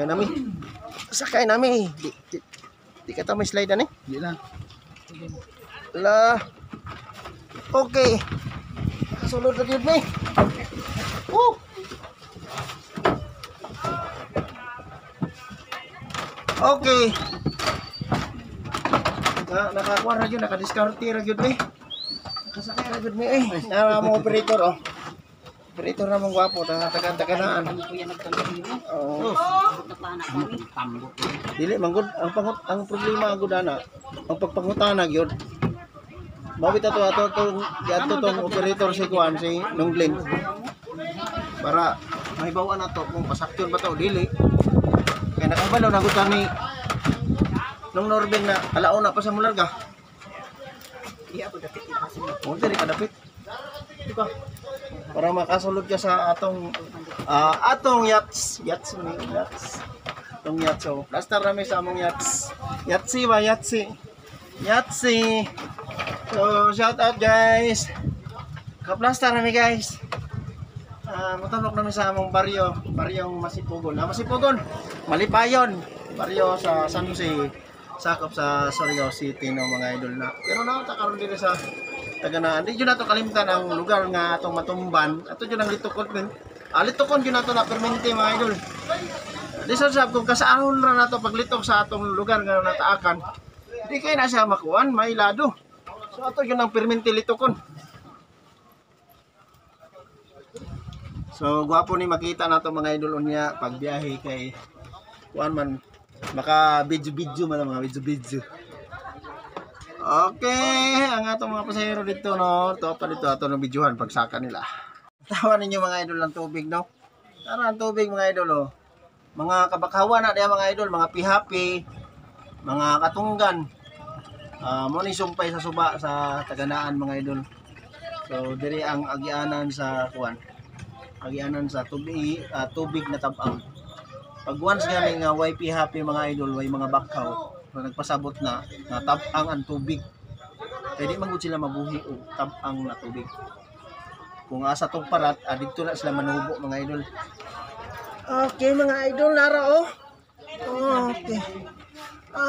Sakay nami. Sakay nami. Di ka ta may slide ani? Di na. La. Okay. Kasulod na gyud mi. Woo! Okay. Nakakuha ra gyud, nakadiskarte ra gyud mi. Nakasakay ra gyud mi eh. Nara mo operator oh. Operator na mong gwapo, taga-taganaan. Oo. Dili man gud ang pangut ang problema gud ana. Ang pagpangutana gyud. Mao bitaw to ato tong giadto tong operator si kuan si Nong Glenn. Para mahibaw-an nato kung pasakyon ba to o dili. Kay nakabalo na gud ni Nong Norbin na alauna pa sa mularga. Iya ako dapit ito. O diri ka dapit. Di ba? Para makasulod ka sa atong atong yachts, yachts ni yachts. Atong yachts so plaster rami sa among yachts. Yatsi ba yatsi. Yatsi. So shout out guys. Kaplaster rami guys. Matulog namin sa among baryo, baryong Masipugon. Masipugon. Malipayon. Baryo sa San Jose, sakop sa Surigao City no mga idol na. Pero naunta karon diri sa Taganaan. Di jud nato kalimtan ang lugar nga atong matumban. Ato jud ang litukon. Litukon jud nato na permente mga idol. Di sa sab kung kasaahon ra nato paglitok sa atong lugar nga nataakan. Di kay na siya makuan, mailado. So ato jud ang permente litukon. So gwapo ni makita nato mga idol unya pagbiyahe kay kuan man maka video-video man ang mga video-video. Okay, ang atong mga pasahero dito no, to pa dito ato ng videohan pagsaka nila. Tawa ninyo mga idol ang tubig no. Tara ang tubig mga idol oh. Mga kabakawa na diya mga idol, mga pihapi, mga katunggan. Mo ni sumpay sa suba sa Taganaan mga idol. So diri ang agianan sa kuan. Agianan sa tubig, tubig na tabang. Pag once gani nga way pihapi mga idol, way mga bakhaw na nagpasabot na na tabang ang tubig. Kaya di man gud sila mabuhi og tabang na tubig. Kung asa tong parat, didto na sila manubo mga idol. Okay mga idol, nara oh. Okay.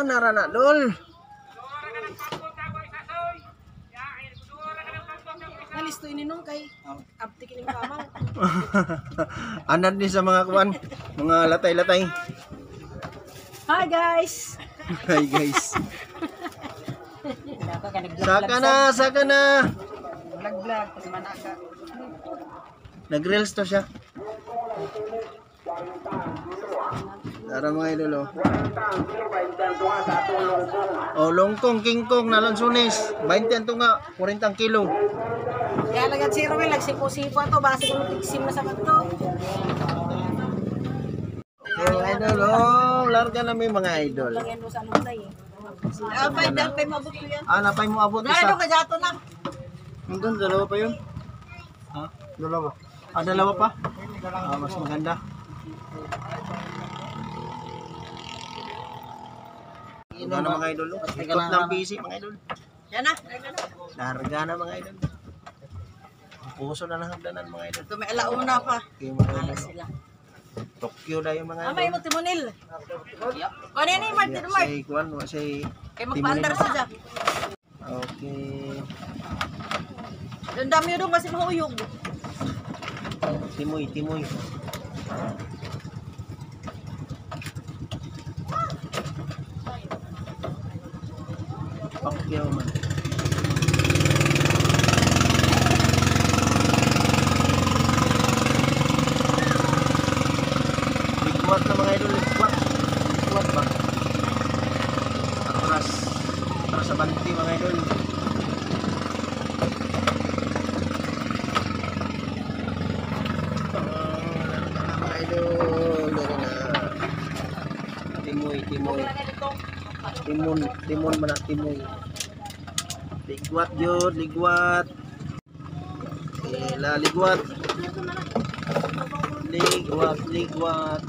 Nara na dol. Nalisto ini nung kay abtik ining kamaw. Anad ni sa mga kuan, mga latay-latay. Hi guys. Hi guys. Saka na, saka na. Vlog-vlog pas manaka. Nag-reels to siya. Tara mga idol oh. Oh, longkong, kingkong, nalansunis. 20 ang tunga, 40 kilo. Kaya lagat si Ruel, nagsipo-sipo ato, base kung tiksim na sa kanto. Okay mga idol, oh, larga na may mga idol. Apay, mo abot yan. Napay mo abot isa. Ano ka jato na? Nandun, dalawa pa yun. Ha? Dalawa. Dalawa pa? Mas maganda. Larga na mga idol. Ikot ng busy mga idol. Yan na. Larga na mga idol. Puso na ng hagdanan mga idol. Ito may alauna pa. Okay, mga idol. Sila. Tokyo na yung mga idol. Amay mo timonil. Kunin ni Martin Mark. Si Kuan, si Kay magpaandar siya. Okay. Ang dami yun kasi mahuyog. Timoy, timoy. Pacquiao man. Ligwat na mga idol, ligwat. Ligwat ba? Atras. Atras sa banti mga idol. Mga idol, dali na. Timoy, timoy. Timon, timon man na, timoy. Ligwat yun, ligwat. Ila, ligwat. Ligwat, ligwat.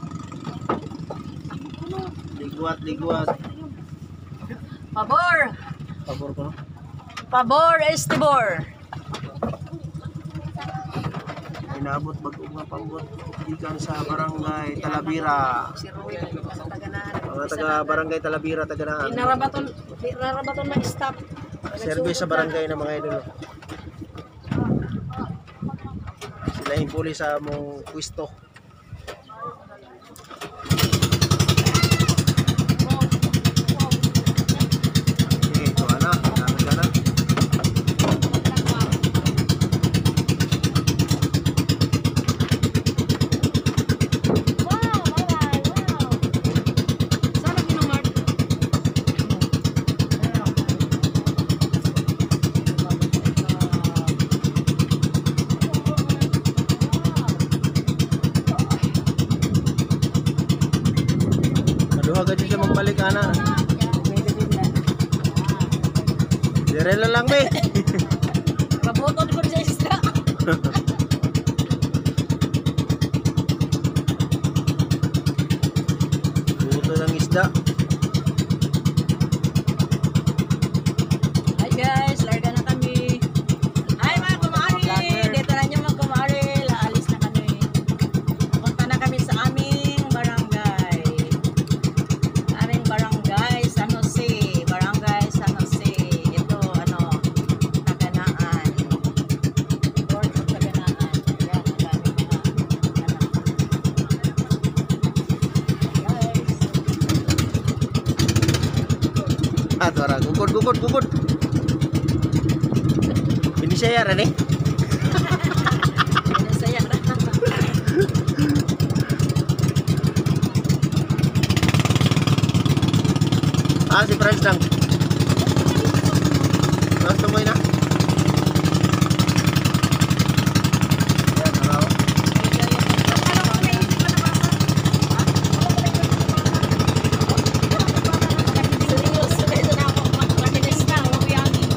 Ligwat, ligwat. Pabor! Pabor ko no? Pabor Estibor. Inaabot bag-o nga pambot gikan sa Barangay Talavera. Si Ruel, sa Taganaan. Mga taga Barangay Talavera, Taganaan. Di narabaton ma-stop. Service sa barangay na, mga idol. Sila yung puli sa among pwesto. Okay, ito na. Gamit ka na. Wow, wow, wow. Sana ginumart. Maduha ka siya magbalik, ana. Dire na lang, be. Mabuton ko sa isda. Buto ng isda. Hi guys, larga na kami. Hi, mga kumari! Dito na niyo, mga kumari. Laalis na kami. Punta na kami sa aming barangay. Aming barangay, San Jose. Barangay San Jose. Ito, ano, Taganaan. Port of Taganaan. Ayan, ang dami mga, ano. Guys. Ah, tuara. Gugod, gugod, gugod. Binisaya ra ni. Saya na. Ah, si Franz lang. Franz, tumoy na. Yan, araw. Seryoso, ito na ako. Makinis na, huyangin.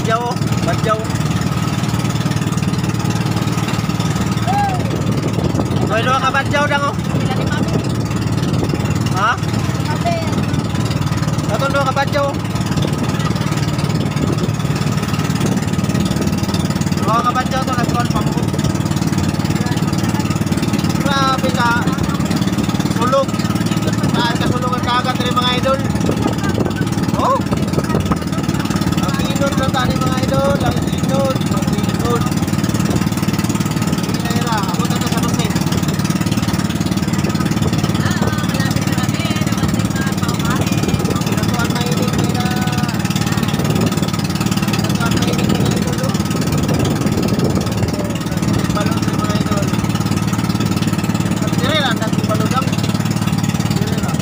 Badyaw, badyaw. May duha ka badyaw dang oh. Sila ni Mami. Ha? Mami. Katong duha ka badyaw. Duha ka badyaw to nagkuan pa mo. Grabe ka. Sulog. Saan ka sulog ang dagat rin mga idol. Oh. Ang inod na tani mga idol, ang inod, ang inod. Hinayra, abot na to sa Jose. Ah, malapit na kami. Dumating mga pamari. Pinatuan mainit nila. Pinatuan mainit mga idol. Oh. Balon sa mga idol. At dire lang, dati balon lang. Dire lang.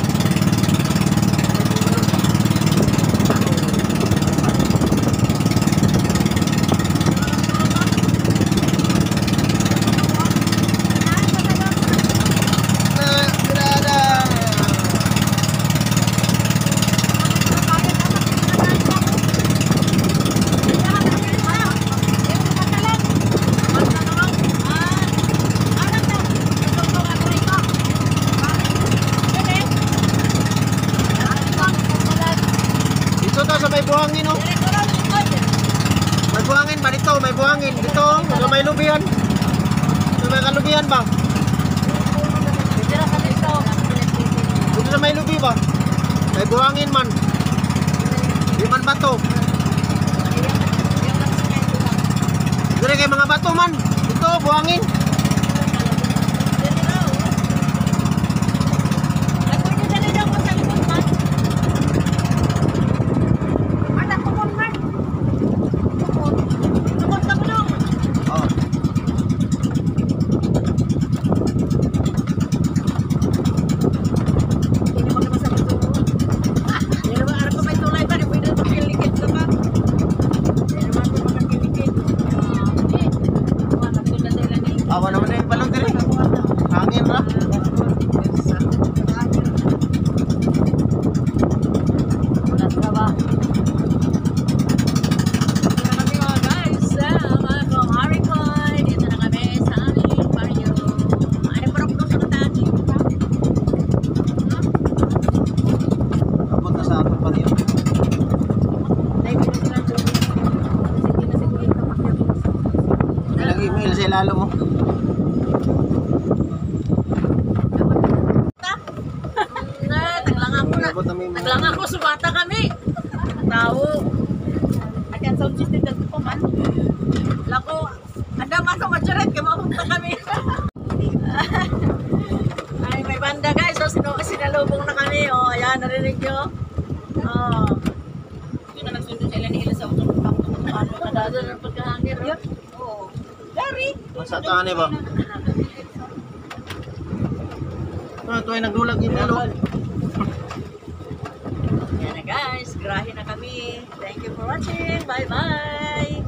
Na, brada. Dito to sa may buhangin oh. May buhangin ba dito? May buhangin. Dito, sa may lubihan. Sa may kalubihan ba? Dito sa may lubi ba? May buhangin man. Di man bato. Dire kay mga bato man. Dito, buhangin. Oh. Awa naman na yung balon dire. Hangin ra. Abot na sa atong baryo. Nag-email sa ilalo mo. Abot na may mga Naglang ako, sumata kami. Tao. Akan sound system dito pa man. Lako, anda mato majuret kay mapunta kami. Ay, may banda guys. So, sinalubong na kami. Oh, ayan, narinig nyo. Oh. Hindi na nagsundo sa ilan nila sa utong Ano kadado ng pagkahangir. Oo. Dari. Sa taan eh ba? Ah, ito ay nagdulag email oh. Yan na guys, grahe na kami. Thank you for watching. Bye-bye.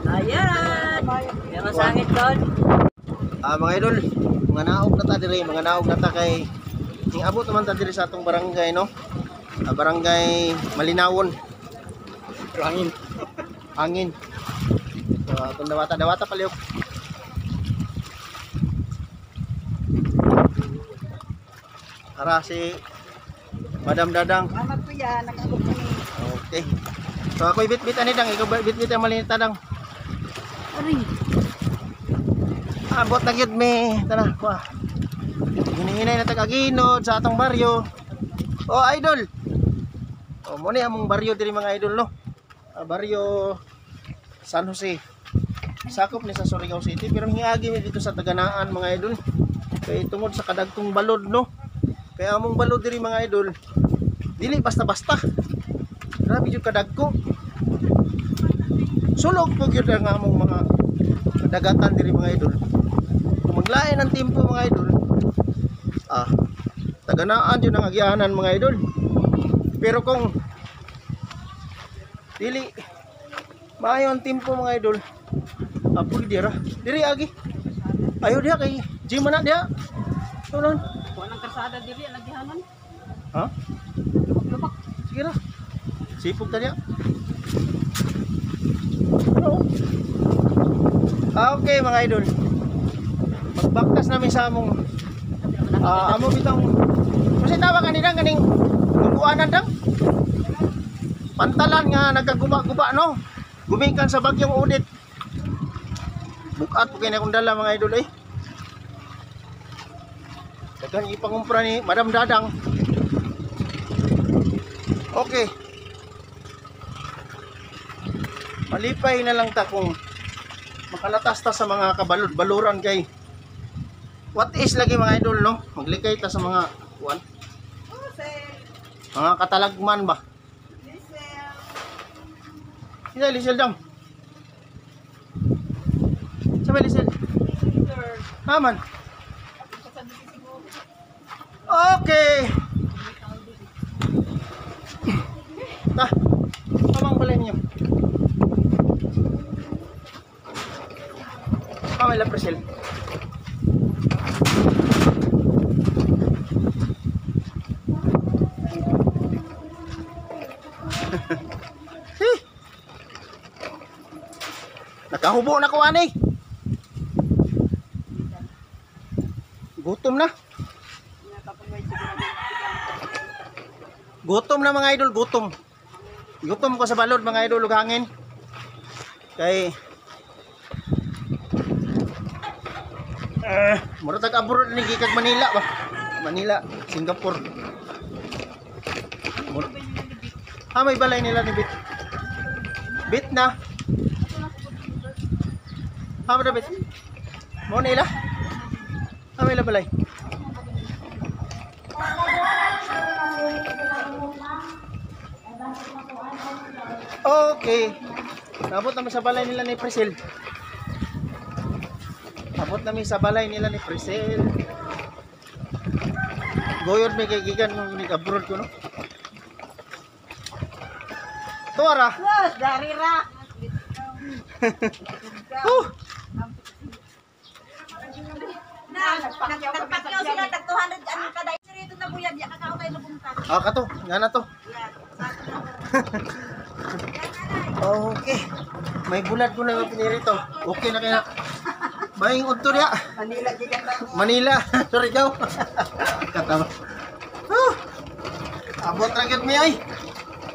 Ayan. May masangit doon. Ah, mga idol, mga naog na ta diri, mga naog na ta kay ning abot naman ta diri sa atong barangay no. Ah, barangay Malinawon. Hangin. Hangin. So, atong dawata dawata palihok. Ara si Madam Dadang. Salamat kuya, nag-abot kami. Okay. So ako ibit-bit ani dang, ikaw bit-bit ang malinita dang. Ari. Abot na gyud mi. Tara, kuha. Hinihinay na tag-aginod sa atong baryo. Oh, idol. Oh, mo ni among baryo diri mga idol no. Ah, baryo San Jose. Sakop ni sa Surigao City pero hiagi mi dito sa Taganaan mga idol. Kay tungod sa kadagkong balod no. Kaya among balod diri mga idol dili basta-basta. Grabe jud kadagko. Sulog po gyud ang among mga dagatan diri mga idol. Kung maglain ang tempo mga idol, ah, taganaan yun ang agianan mga idol. Pero kung dili maayo ang tempo mga idol, ah, pwede ra. Diri agi. Ayo diha kay gym na diha. Tunon. Kuha ng karsada diri ang agihanan. Ha? Lubak-lubak. Sige ra. Sipog ta diha. Okay mga idol. Magbaktas namin sa among amo bitong kasi tawag kanina kaning tubuanan dang pantalan nga nagkaguba-guba no. Gumikan sa bagyong Odette. Bukat po kay na akong dala mga idol eh. Daghang ipangumpra ni Madam Dadang. Okay. Malipay na lang ta kung makalatas ta sa mga kabalod-baluran kay what is lagi mga idol no? Maglikay ta sa mga kuan. Mga katalagman ba? Sila Lisel dam. Sa Lisel. Aman. Okay. Ta. Tamang balay ninyo. Pamela Presel. Eh. Nakahubo na ko ani. Gutom na. Gutom na mga idol, gutom. Gutom ko sa balod mga idol ug hangin. Kay mura tag abroad ni gikag Manila ba? Manila, Singapore. Mura. Ah, may balay nila ni Bit. Bit na. Ah, ba Bit? Mo nila? Ah, may balay. Okay. Nabot namin sa balay nila ni Priscil. Abot namin sa balay nila ni Priscil. Goyod may kaibigan nung nag-abroad ko no. Tuara. Yes, dari ra. Oh, Nagpakyaw sila tag 200 ano kada dito na buyag ya kakao tayo napunta. ah kato, nga na to. Okay. May bulat ko na yung pinirito. Okay na kaya. Maing udto niya. Manila gikan na. Manila. Sorry daw. Katawa. Huh. Abot ra gyud mi ay.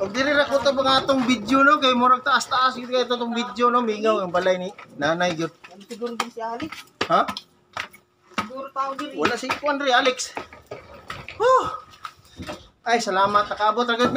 Og diri ra ko to mga atong video no kay murag taas-taas gyud kay itong video no mingaw ang balay ni nanay gyud. Siguro din si Alex. Ha? Siguro tao din. Wala si Kuan Alex. Huh. Ay salamat nakaabot ra gyud.